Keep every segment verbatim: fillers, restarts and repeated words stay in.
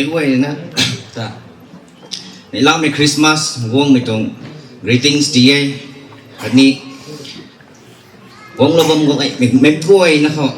Meic guayna ta, neihlamei Christmas guangmei tuang greetings ti e. Khatni guanglou bam guang e, mei, meic guayna khou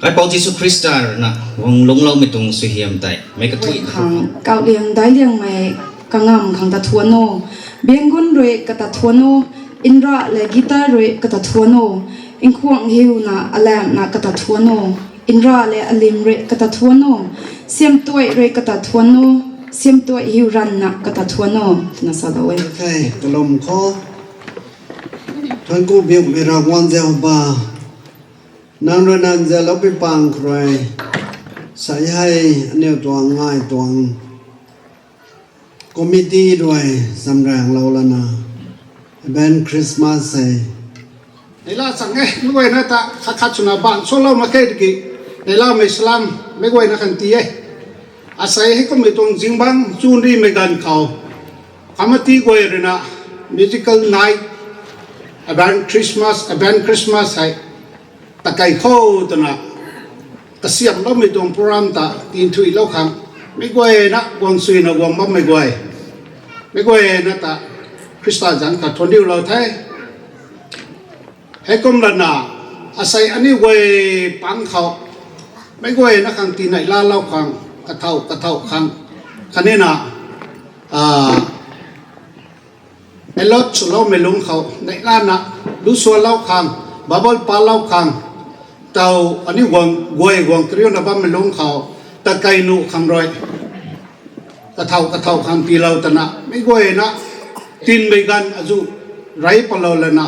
Kaipouc Jisu Khrista rui na guang lungcloumei tuang suaihiam tei meic kathuic khang, kauhliang daic liangmei kangam khang ta thuan o, bianggun rui kata thuan o, nra le guitar rui kata thuan o, nkhwang hiuna alamhna kata thuan o, nra le alim rui kata thuan o, siamtuai rui kata thuan o, siamtuai hiu ranvna kata thuan o, twna salou e. Kei kalum khou, thuanc ku biuhmei Ravguangc Jehova, nang rui nang zalou pui pang khou rui, sa hei aniu tuang ngai tuang committee rui zamraenglou lana, Advent Christmas hei neihla chang e, meic guayna ta khat khat swna baan salou mak khe tiki, neihlamei salam meic guayna khang ti e. Asei hei kummei tuang zingbangc chunrimei ganv khou, committee guay rui na musical night, Advent Christmas, Advent Christmas hei takei khou twna kasiamhloumei tuang program ta tinthuilou khang, meic guayna guang suina guang bammei guay, meic guayna ta Khrista zanc kha thuanc riulou the. Heikum lana, asei aniu guay pang khou, meic guayna khang tinei lalou khang, kathau kathau khang, khatni na, allot swloumei lungc khou neihlana, lu sualou khang, Bible palou khang, taw aniu guang guay guang kariuna bammei lungc khou, takei nuh khang rui kathau kathau khang tiilou twna, meic guayna tinmei ganv azuh rey palou lana,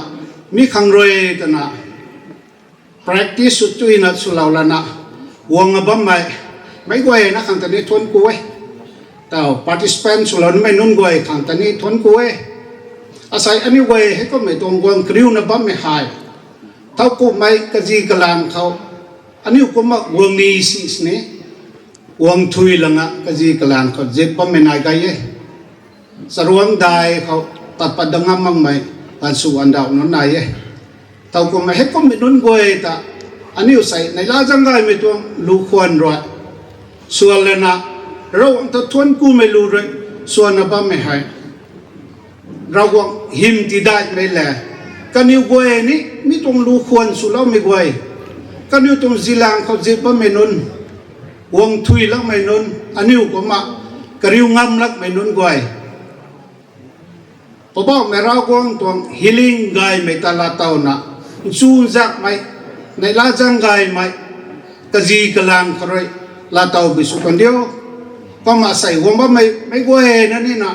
mi khang rui twna practice sw tuina swlou lana, guang a bammei, meic guayna khang ta ni thuanc ku e. Taw participant swloumei nunc guay khang ta ni thuanc ku e. Asei aniu guay hei kummei tuang guang kariuna bammei hei, thowkumhmei kazi kalang khou, aniu kumna guang ni si sini, guang thui lana kazi kalang khou zip bammei nai gay e. Charuangc dai khou tat pat da ngam makmei, gansw gandauh nunc nai e. Thowkumhmei heikummei nunc guay ta, aniu sei neihla zaeng gaymei tuang lu khwan rui, swan lana, Ravguangc ta thuanc kumei lu rui, swanna bammei hei, Ravguangc hym tidaihmei le, kaniw guay ni mi tuang lu khwan swloumei guay, kaniw tuang zilang khou zip bammei nunc, guang thui lakmei nunc, aniu kumna kariu ngam lakmei nunc guay, Poubauhmei Ravguangc tuang healing gaymei ta laatowna, nchunzakmei, neihla zaeng gaymei, kazi kalang khou rui, laatow bi sw kan diu. Kumna asei guang bammei meic guayna nina,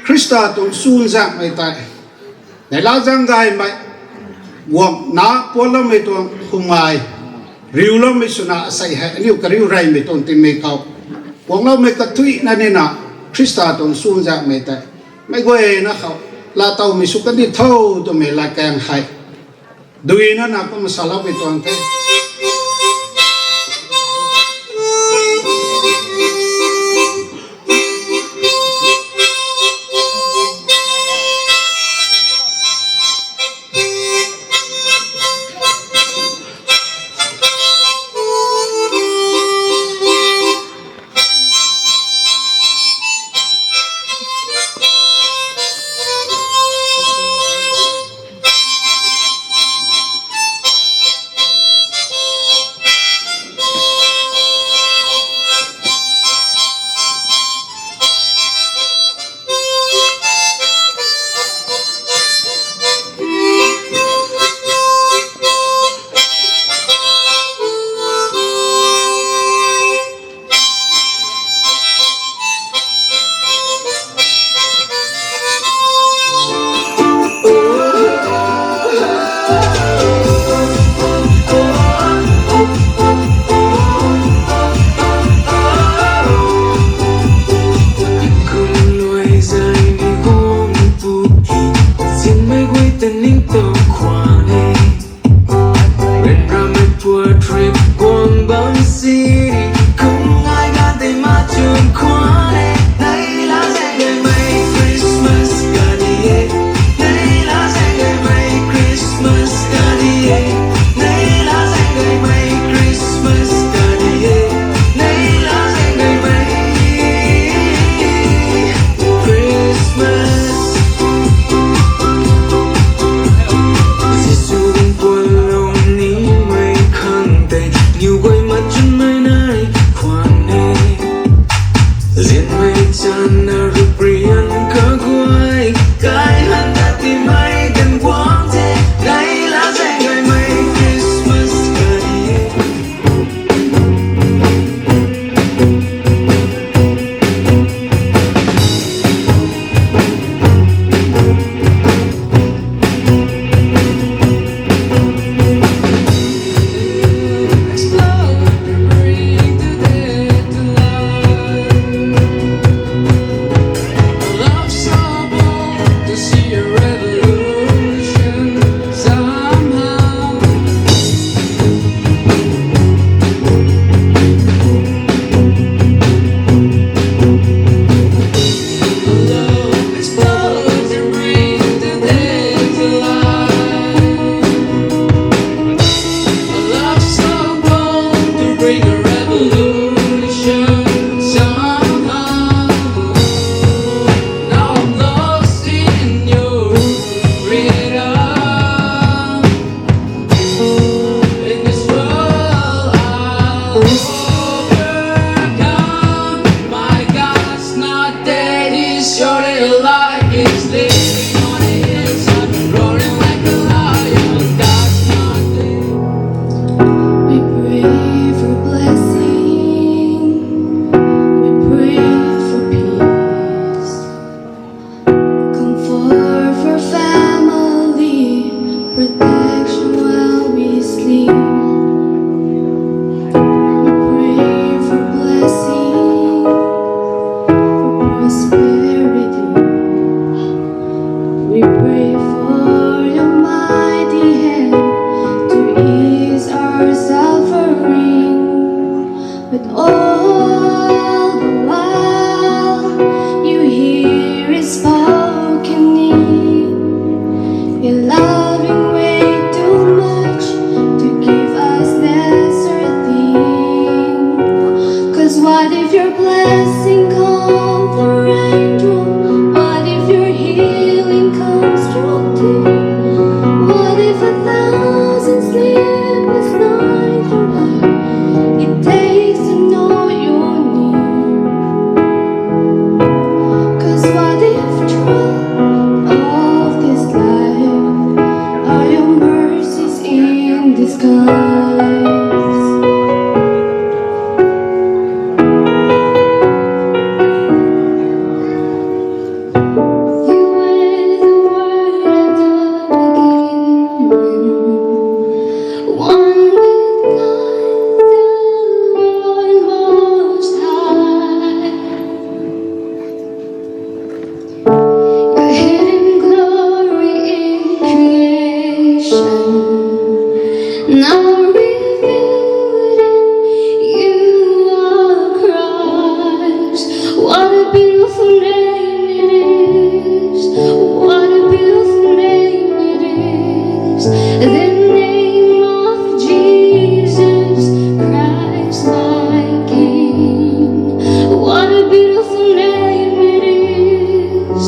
Khrista tuang nchunzakmei tei, neihla zaeng gaymei, guangna puanloumei tuang khumngai, riuloumei swna asei hei aniu kariu reymei tuang tingmei khou, guangloumei kathuicna nina, Khrista tuang nchunzakmei tei, meic guayna khou, laatowmei sw kan di tho twmei latkaeng hei, duina na kumna saloupui tuang the. You were the Word at the beginning, one with God, the Lord Most High. Your hidden glory in creation, now revealed in you, our Christ. What a beautiful name it is. What a beautiful name it is. The name of Jesus Christ, my King. What a beautiful name it is.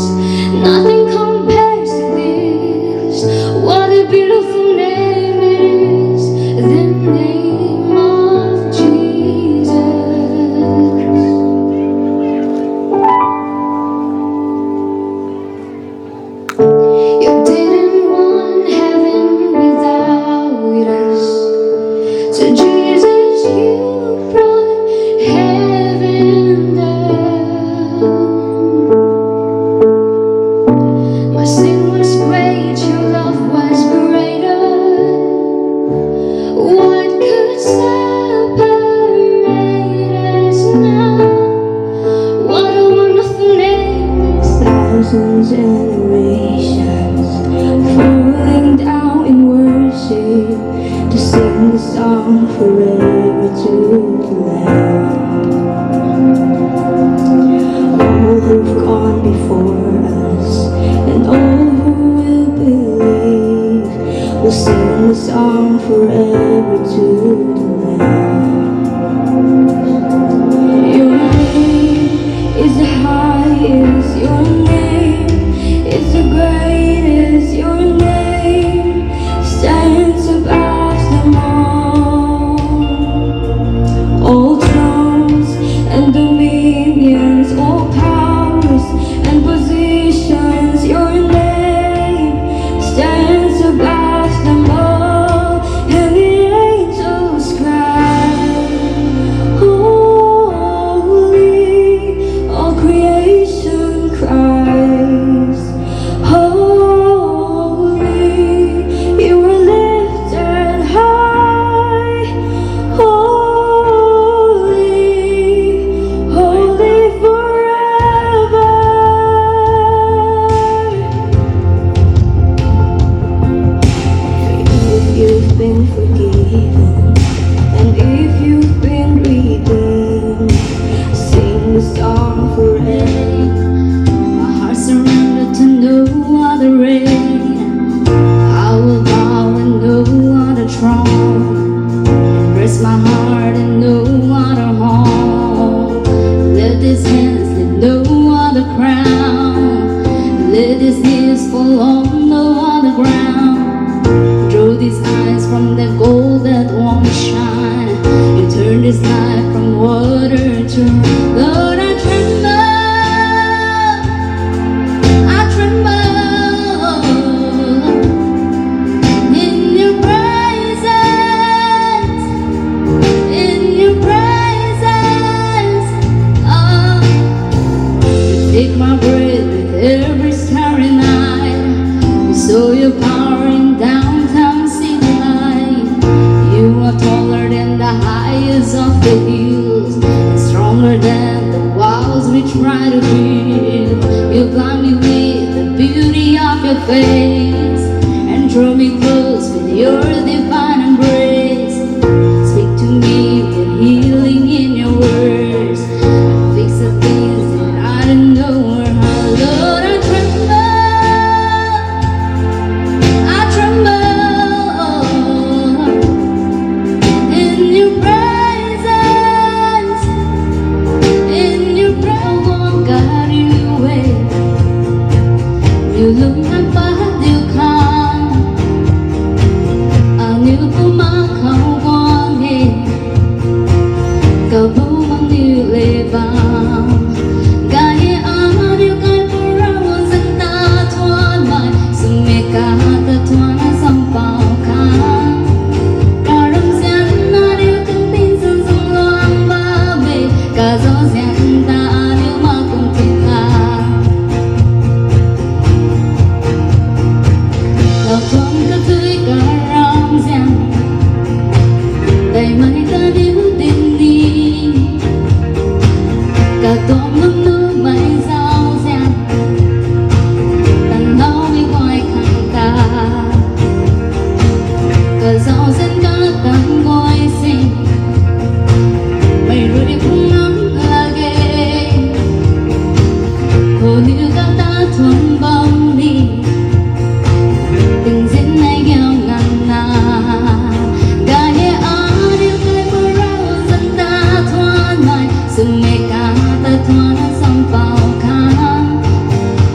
Nothing compares to this. What a beautiful name it is. The name of Jesus. You didn't want heaven without us. So Jesus, you brought heaven down. My sin was great, your love was greater. What could separate us now? What a wonderful name. Thousand generations falling down in worship to sing the song forever to the Lamb. All who've gone before us and all who will believe will sing the song forever to the Lamb. Your name is the highest, your name is the greatest, your name stands above them all. All thrones and dominions, all powers and positions, your name stands above them all. And the angels cry, holy, all creation cries, holy, you are lifted high. Holy, holy forever. If you've been forgiven and if you've been redeemed, sing the song forever. My heart surrendered to no other way. I will bow in no other throne. Rest my heart in no other home. Let these hands lift no other crown. Let these knees fall on no other ground. Draw these eyes from the gold that won't shine. You turn this life from water to wine. Lord, I tremble, I tremble in your presence, in your presence. Oh, you take my breath with every starry night. We saw your power in downtown city light. Mei kaniw tingni, katuang nunc numei zauzian, tanow mei guay khang ta, kazauzian katuang guay sing, mei rui phung nam lage. Khou niw kata thuan bam ni, tingzin nei giau nganna, gay hei aniu kai purau zan ta thuan mei, swmei kata thuan sampau khan.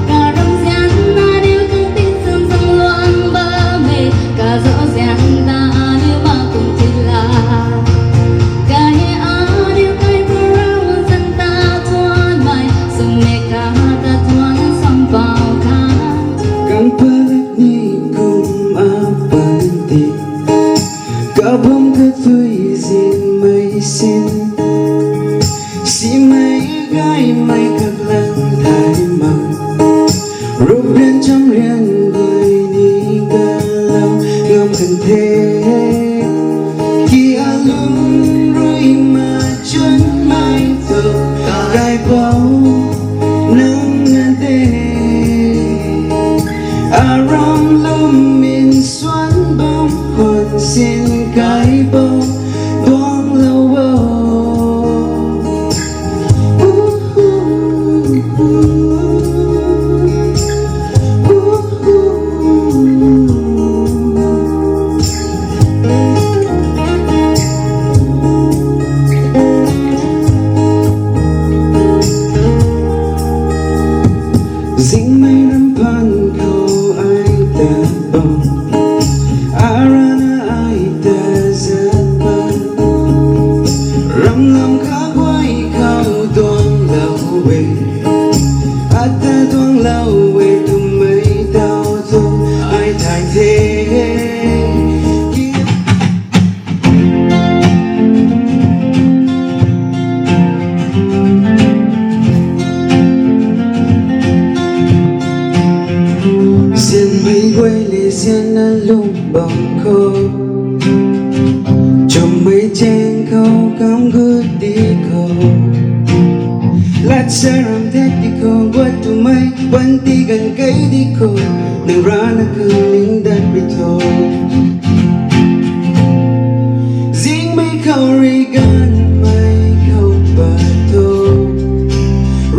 Karam zian aniu kan tin zan zang luang bammei, kazauzian ta aniu ma kum tila. Gay hei aniu kai purau zan ta thuan mei, swmei kata thuan sampau khan. Kang palat ni kum a pan ti, kabam katui zinmei sin, simei gaymei kaklang thay mak, ruprian chamrian guay ni kalau ngam kan the. Ki alum rui machunmei tu, kaipouc nang na de. Aram lum min swan bam khwan sin kaipouc duanglou o. Zingmei ramphan khou ai ta bam, arana ai ta zat bam. Ramlam kha guay khou duanglou e, ata duanglou e twmei tau tu ai thay the. Zianmei guay le zianna lung bam khou, chummei chang khou kam gut di khou, latsa ram thet di khou, guat twmei ban ti gan kei di khou, nang rana kang ning dat pi tho. Zingmei khou rui ganvmei khou pat tho,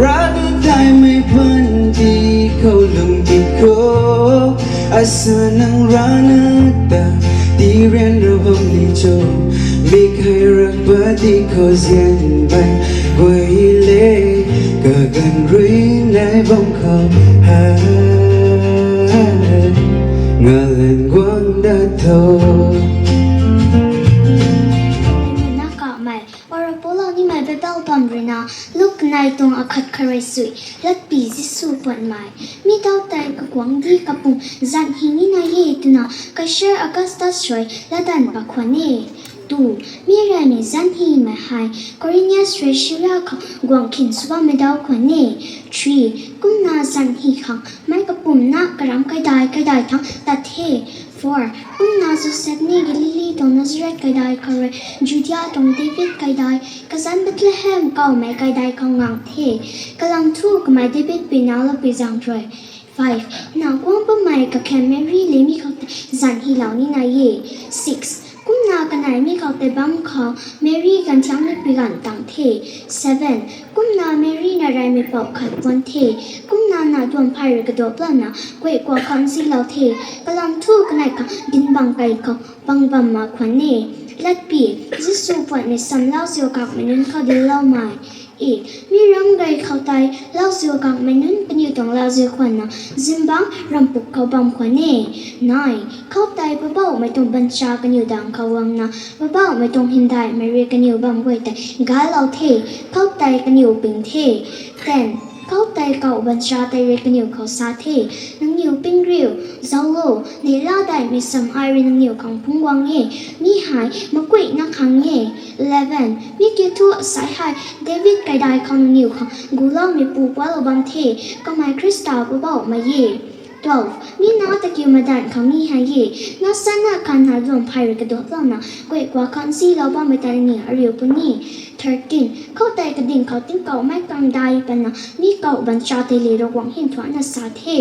rana thaymei ban ti khou lung ti khou, asa nang rana ta ti rian ra bam ni cho, mi khai rak pat di khou zianmei guay le, kaganv rui nai bam khou ha, ngalan guang dat tho. Na kamei, ora pulou nimei Bible bam rui na, Luk kanei tuang akhat kharui sui, latpi Jisu puanmei. Mi tau tei kaguangc di kapum zan hi ni nai e twna Kaisar Augustus rui latdanv pa khwan e. Tu, mi reymei zan himei hei Quirinius rui Syria khou guang khin sw bammei dau khwan e. Three, kumna zan hi khang mei kapumna karam kaidai kaidai thangc tat the. Four, kumna Joseph ni Galili tuang Nazareth kaidai khou rui Judia tuang David kaidai, kazanc Bethlehem kawmei kaidai khou ngang the. Kalam thu kamei David pui nau lapui zang rui. Five, na guang bammei kakhem Mary le mi khou tei zan hilou ni nai e. Six, kumna kanei mi khou tei bam khou Mary ganv thiangmei pui ganv tang the. Seven, kumna Mary na reymei pou khat puan the. Kumna na duan phay rui kaduap lana guay kuak kham zilou the. Kalam thu kanei khang dinc bang kei khou bang bam ma khwan e. Latpi, Jisu puanmei sam lauziu kakmei nunc khou dincloumei. E, mi ram gay khou tei lauziu kakmei nunc kaniw tuang lauziu khwanna zingbangc rampuk khou bam khwan e. Nine, khoutei Poubauhmei tuang baancha kaniw dang khou guangna Poubauhmei tuang hymdaihmei rui kaniw bam guay tei galou the, khoutei kaniw ping the. Ten, khoutei kauh baancha tei rui kaniw khou sa the, nangniw ping riu, zauclo, neihla daihmei sam ai rui nangniw khang phungc guang e, mi hei makuihna khang e. Eleven, mi kiu thu asai hei David kaidai khou nangniw khang guloumeipu pualou bam the, kamei Khrista Poubauhmei e. Twelve. Mi na ta kiu madan khou mi hei e. Ngasanna khan na luam phay rui kaduaklouna guay kua khang silou bammei tei ni ariu puni. Thirteen. Khou tei kading khou tingkauh mei kang dai pana mi kau ban cha tei le Ravguangc hym thuana sa the.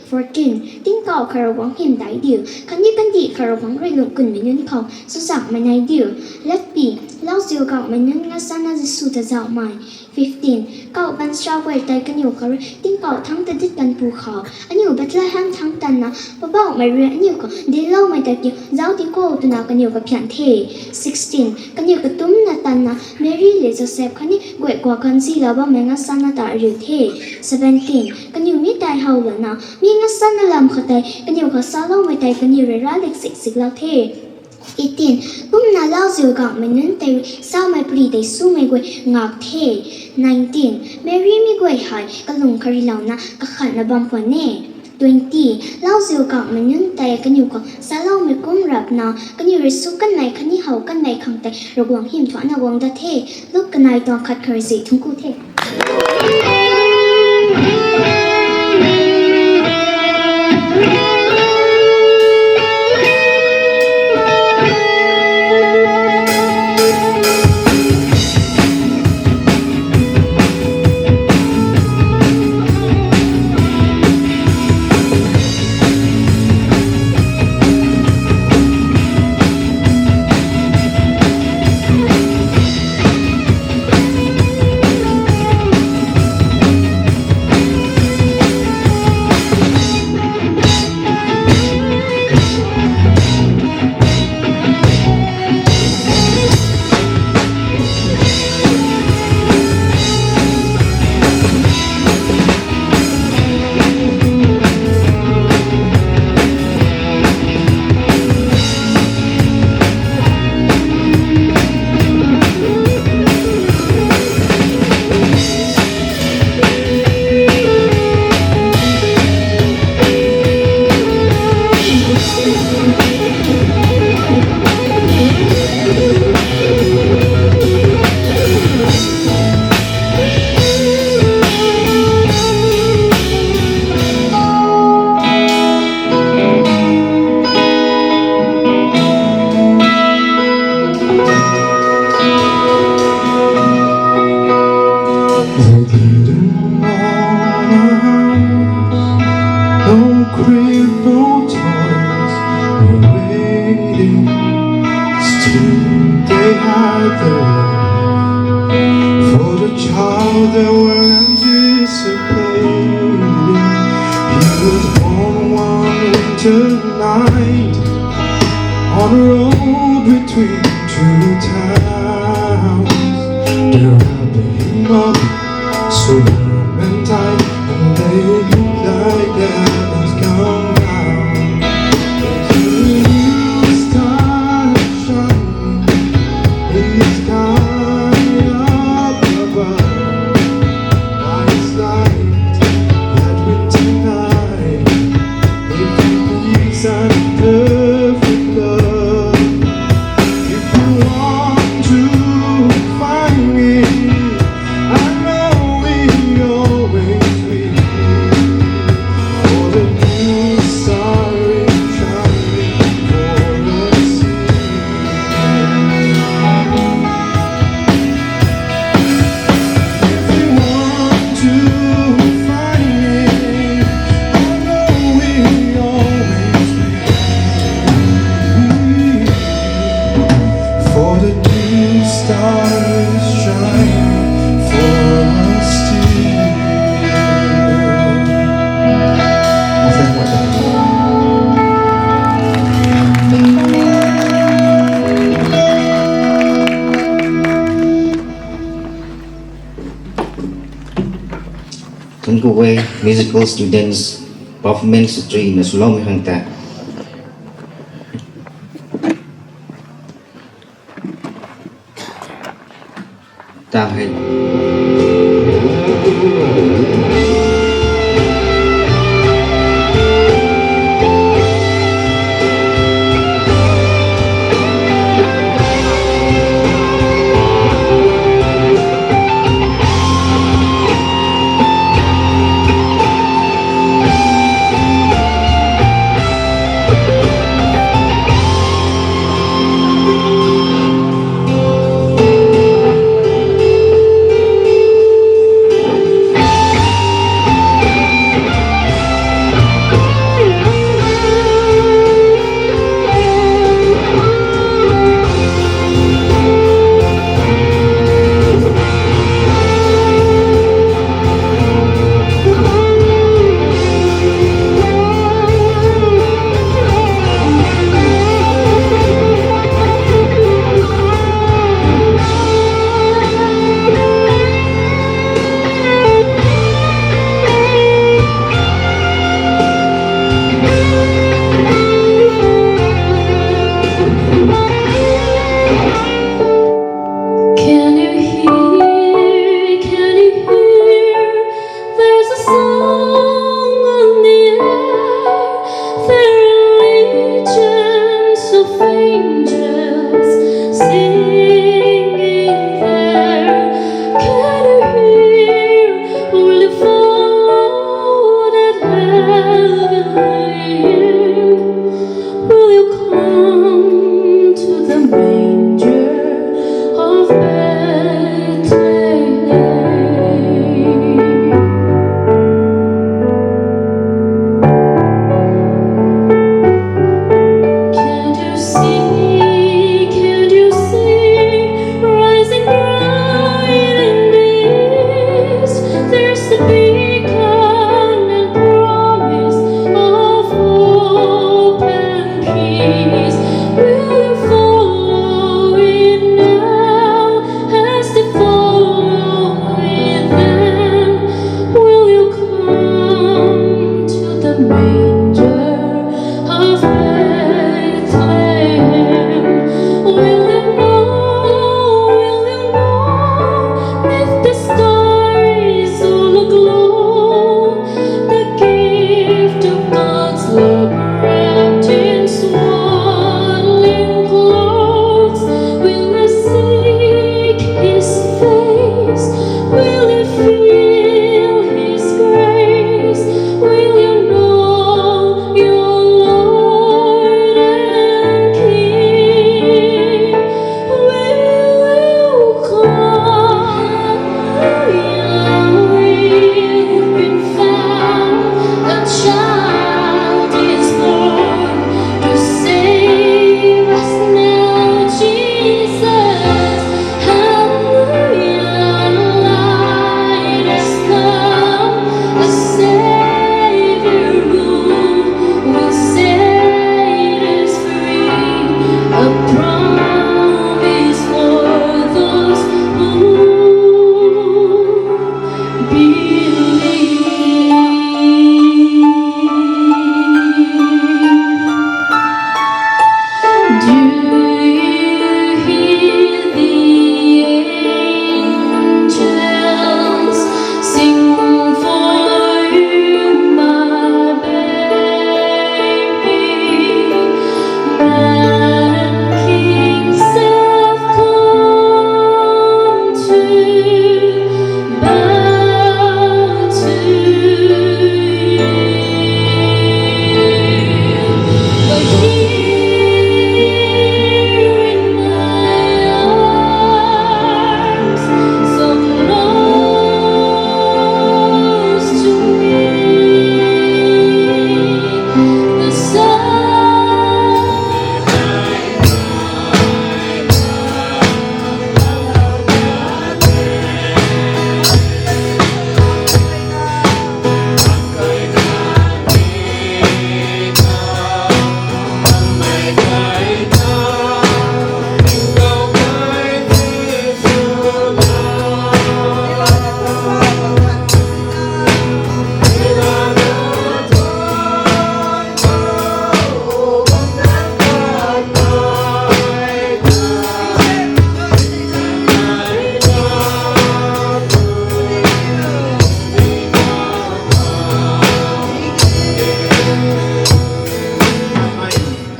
Fourteen. Tingkauh kha Ravguangc hym dai diu, khatni kandih kha Ravguangc rui lungc kunmei nunc khou suzakmei nai diu. Latpi. Lauziu gangmei nunc ngasanna Jisu ta zauhmei. Fifteen. Kau ban cha guay tei kaniw kha rui tingkauh thangc ta dit kan pu khou, aniw Bethlehem thangc tanna Poubauhmei rui aniw khou dincloumei tei kiu zauc ti kho twna kaniw kaphian the. Sixteen. Kaniw katumcna tanna Meri le Joseph khatni guay kua khang silou bammei ngasanna ta ariu the. Seventeen. Kaniw mi tei how lana mi ngasanna lam khat tei kaniw khou saloumei tei kaniw rui ralik siksiklou the. Eighteen. Kumna lauziu gangmei nunc tei saumei pari tei sumei guay ngak the. Nineteen. Meri mi guay hei kalung karilouna kakhatna bam khwan e. Twenty. Lauziu gangmei nunc tei kaniw khou saloumei kum rapna kaniw rui su kanmei khatni how kanmei khang tei Ravguangc hym thuana guang dat the. Luk kanei tuang khat kharui zi thungc ku the. They didn't want a house, no crib or toys were waiting. Still they had the love for the child they were anticipating. He was born one winter night on a road between two towns. They wrapped him up so warm and tight, and they looked like heaven's come down. But the moon started shining in the sky up above. By its light, that winter night, they found peace and perfect love. If you want to find me, I know we always will. For the new star is shining for us. If you want to find me, I know we always will. For the new star is shining for us still. Thungku e musical students performance three na swloumei khang ta. Ta hei.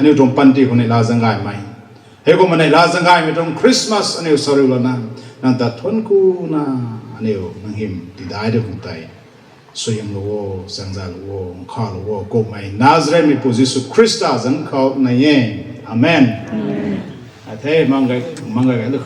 Aniu tuang panty khou neihla zaeng gaymei, hei kumna neihla zaeng gaymei tuang Christmas aniu sariu lana, nang ta thuanc kuna, aniu nang hym tidai de khang tei, suaihiamlou o, chaengzaylou o, nkhavlou o, kummei Nazarethmei pu Jisu Khrista zanc khou nai e. Amen. Athe mang gay, mang gay gay